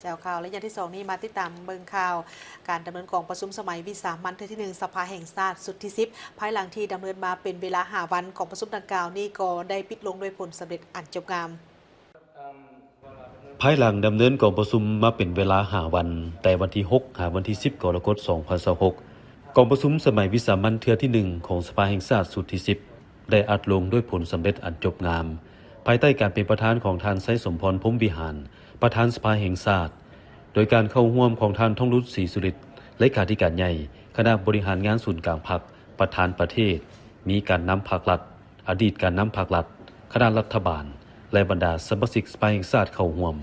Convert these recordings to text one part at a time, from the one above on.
ເຈົ້າ ຂ່າວໄລຍະທີສອງນີ້ ມາຕິດຕາມເບິ່ງຂ່າວການດຳເນີນກອງປະຊຸມສະໄໝວິສາມັນເທື່ອທີໜຶ່ງ ສະພາແຫ່ງຊາດຊຸດທີສິບ ພາຍຫຼັງທີ່ດຳເນີນມາເປັນເວລາຫ້າວັນ, ກອງປະຊຸມດັ່ງກ່າວນີ້ກໍໄດ້ປິດລົງດ້ວຍຜົນສຳເລັດອັນຈົບງາມ. ພາຍຫຼັງດຳເນີນກອງປະຊຸມມາເປັນເວລາຫ້າວັນ, ແຕ່ວັນທີຫົກ ຫາວັນທີສິບ ກໍລະກົດ ສອງພັນຊາວຫົກ, ກອງປະຊຸມສະໄໝວິສາມັນເທື່ອທີໜຶ່ງ ຂອງສະພາແຫ່ງຊາດຊຸດທີສິບ ໄດ້ອັດລົງດ້ວຍຜົນສຳເລັດອັນຈົບງາມ, ພາຍໃຕ້ການເປັນປະທານຂອງທ່ານ ໄຊສົມພອນ ພົມວິຫານ ປະທານສະພາແຫ່ງຊາດ, ໂດຍການເຂົ້າຮ່ວມຂອງທ່ານ ທອງລຸດ ສີສຸລິດ ເລຂາທິການໃຫຍ່ຄະນະບໍລິຫານງານສູນກາງພັກ, ປະທານປະເທດ, ມີການນຳພັກລັດ, ອະດີດການນຳພັກລັດ, ຄະນະລັດຖະບານ ແລະ ບັນດາສະມາຊິກສະພາແຫ່ງຊາດເຂົ້າຮ່ວມ.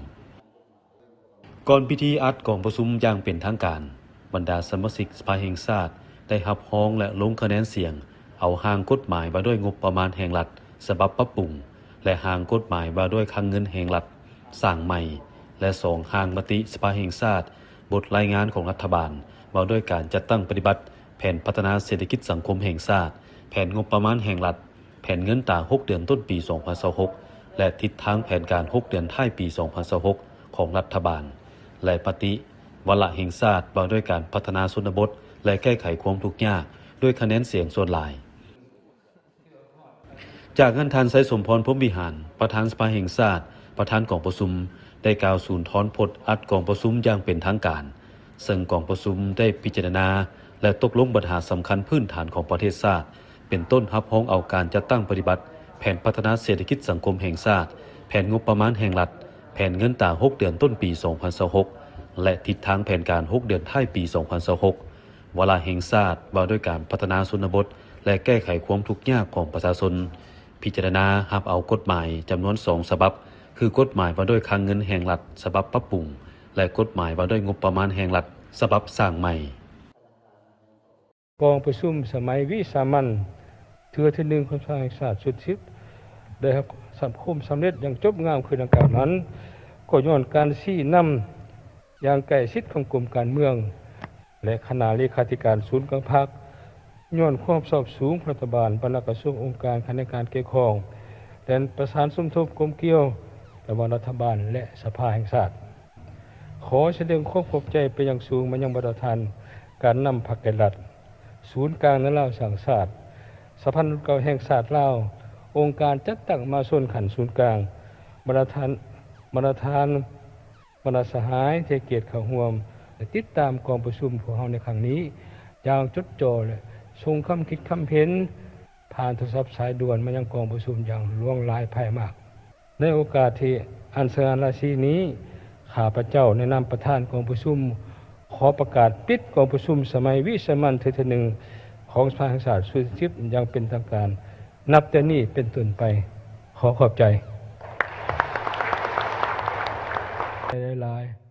ກ່ອນພິທີອັດກອງປະຊຸມຢ່າງເປັນທາງການ, ບັນດາສະມາຊິກສະພາແຫ່ງຊາດໄດ້ຮັບຮອງ ແລະ ລົງຄະແນນສຽງເອົາຮ່າງກົດໝາຍວ່າດ້ວຍງົບປະມານແຫ່ງລັດສະບັບປັບປຸງ ແລະ ຮ່າງກົດໝາຍວ່າດ້ວຍຄັງເງິນແຫ່ງລັດສ້າງໃໝ່ ແລະ ສອງ ຮ່າງມະຕິສະພາແຫ່ງຊາດ ບົດລາຍງານຂອງລັດຖະບານວ່າດ້ວຍການຈັດຕັ້ງປະຕິບັດແຜນພັດທະນາເສດຖະກິດສັງຄົມແຫ່ງຊາດ, ແຜນງົບປະມານແຫ່ງລັດ, ແຜນເງິນຕາຫົກເດືອນຕົ້ນປີສອງພັນຊາວຫົກ ແລະ ທິດທາງແຜນການຫົກເດືອນທ້າຍປີສອງພັນຊາວຫົກ ຂອງລັດຖະບານ ແລະ ມະຕິວາລະແຫ່ງຊາດວ່າດ້ວຍການພັດທະນາຊົນນະບົດ ແລະ ແກ້ໄຂຄວາມທຸກຍາກ ດ້ວຍຄະແນນສຽງສ່ວນຫຼາຍ. ຈາກນັ້ນ ທ່ານ ໄຊສົມພອນ ພົມວິຫານ ປະທານສະພາແຫ່ງຊາດ, ປະທານກອງປະຊຸມ ໄດ້ກ່າວສູນທອນພົດອັດກອງປະຊຸມຢ່າງເປັນທາງການ, ເຊິ່ງກອງປະຊຸມໄດ້ພິຈາລະນາ ແລະ ຕົກລົງບັນຫາສຳຄັນພື້ນຖານຂອງປະເທດຊາດ, ເປັນຕົ້ນຮັບຮອງເອົາການຈັດຕັ້ງປະຕິບັດແຜນພັດທະນາເສດຖະກິດສັງຄົມແຫ່ງຊາດ, ແຜນງົບປະມານແຫ່ງລັດ, ແຜນເງິນຕາຫົກເດືອນຕົ້ນປີສອງພັນຊາວຫົກ ແລະ ທິດທາງແຜນການຫົກເດືອນທ້າຍປີສອງພັນຊາວຫົກ, ວາລະແຫ່ງຊາດວ່າດ້ວຍການພັດທະນາຊົນນະບົດ ແລະ ແກ້ໄຂຄວາມທຸກຍາກຂອງປະຊາຊົນ, ພິຈາລະນາຮັບເອົາກົດໝາຍຈຳນວນສອງສະບັບ, ຄືກົດໝາຍວ່າດ້ວຍຄັງເງິນແຫ່ງລັດສະບັບປັບປຸງ ແລະ ກົດໝາຍວ່າດ້ວຍງົບປະມານແຫ່ງລັດສະບັບສ້າງໃໝ່. ກອງປະຊຸມສະໄໝວິສາມັນເທື່ອທີໜຶ່ງຂອງສະພາແຫ່ງຊາດຊຸດທີສິບ ໄດ້ຮັບຄວາມສຳເລັດຢ່າງຈົບງາມຄືດັ່ງກ່າວນັ້ນ ກໍຍ້ອນການຊີ້ນຳຢ່າງໃກ້ຊິດຂອງກົມການເມືອງ ແລະ ຄະນະເລຂາທິການສູນກາງພັກ, ຍ້ອນຄວາມຊອບສູງຂອງລັດຖະບານ, ບັນດາກະຊວງ, ອົງການ, ຂະແໜງການກ່ຽວຂ້ອງ ແລະ ປະສານສົມທົບກົມກ່ຽວລະຫວ່າງລັດຖະບານ ແລະ ສະພາແຫ່ງຊາດ. ຂໍສະແດງຄວາມຂອບໃຈເປັນຢ່າງສູງມາຍັງບັນດາທ່ານການນຳພັກແກ່ລັດ, ສູນກາງນາລາວສ້າງຊາດ, ສະພານັກຂ່າວແຫ່ງຊາດລາວ, ອົງການຈັດຕັ້ງມະຫາຊົນຂັ້ນສູນກາງ, ບັນດາທ່ານ, ບັນດາທ່ານ, ບັນດາສະຫາຍທີ່ໃຫ້ກຽດເຂົ້າຮ່ວມ ແລະ ຕິດຕາມກອງປະຊຸມພວກເຮົາໃນຄັ້ງນີ້ຢ່າງຈົດຈ່ອ ແລະ ສົ່ງຄຳຄິດຄຳເຫັນຜ່ານໂທລະສັບສາຍດ່ວນມາຍັງກອງປະຊຸມຢ່າງຫຼວງຫຼາຍພາຍມາກ. ໃນໂອກາດທີ່ອັນສະຫງ່າລາສີນີ້, ຂ້າພະເຈົ້າໃນນາມປະທານກອງປະຊຸມ ຂໍປະກາດປິດກອງປະຊຸມສະໄໝວິສາມັນເທື່ອທີໜຶ່ງຂອງສະພາແຫ່ງຊາດຊຸດທີສິບຢ່າງເປັນທາງການ ນັບແຕ່ນີ້ເປັນຕົ້ນໄປ. ຂໍຂອບໃຈຫຼາຍໆ.